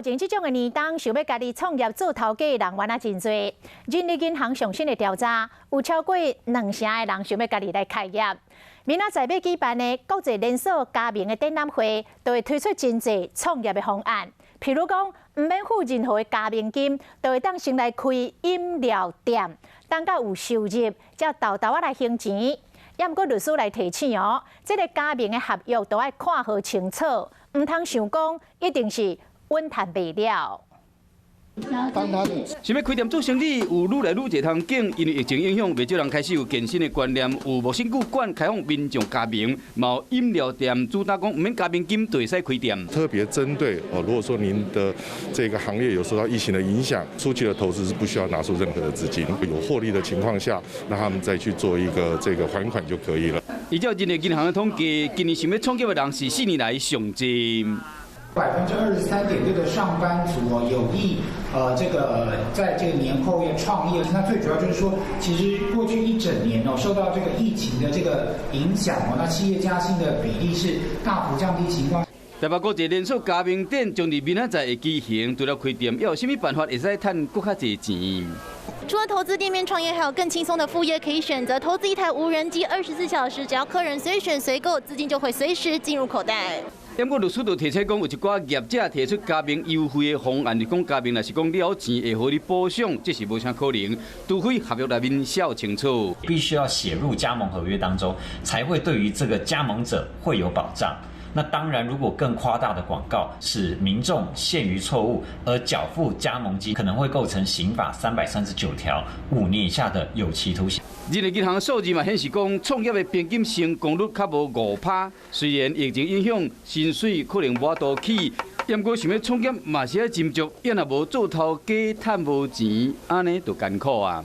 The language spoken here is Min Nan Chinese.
前這種的年冬，想欲家己創業做頭家的人，原來真濟。人力銀行上新的調查，有超過兩成的人想欲家己來開業。明仔載欲舉辦的國際連鎖加盟的展覽會，都會推出真濟創業的方案。譬如講，毋免付任何的加盟金，就會當先來開飲料店，等到有收入，才沓沓仔來還錢。也毋過律師來提醒哦，這个加盟的合約都愛看好清楚，毋通想講一定是穩趁袂了。想欲開店做生意，有愈來愈濟通揀，因為疫情影響，袂少人開始有健身的觀念，有無身軀館開放民眾加盟，嘛有飲料店主打講毋免加盟金就會使開店。特別針對哦，如果說您的這個行業有受到疫情的影響，初期的投資是不需要拿出任何的資金，有獲利的情況下，那他們再去做一個這個還款就可以了。依照人力銀行的統計，今年想欲創業的人是4年來上濟。 23.6%的上班族哦，有意這個在這個年後要創業。那最主要就是說，其實過去一整年哦，受到這個疫情的這個影響哦，那企業加薪的比例是大幅降低情況。台北國際連鎖加盟展將佇明仔載會舉行，除了開店，猶有啥物辦法會使趁閣較濟錢？除了投資店面創業，還有更輕鬆的副業可以選擇。投資一台無人機，24小時，只要客人隨選隨購，資金就會隨時進入口袋。不過律師就提醒講，有一寡業者提出加盟優惠的方案，是講加盟，若是講你有錢會予你補償，這是無啥可能，除非合約內面寫清楚。必須要寫入加盟合約當中，才會對於這個加盟者會有保障。那當然，如果更誇大的廣告，使民眾陷於錯誤而繳付加盟金，可能會構成刑法339條5年以下的有期徒刑。人力銀行數字嘛顯示講，創業的平均成功率較無5趴。雖然疫情影響，薪水可能無法度起，毋過想欲創業嘛是愛斟酌，若無做頭家趁無錢，按呢就艱苦啊。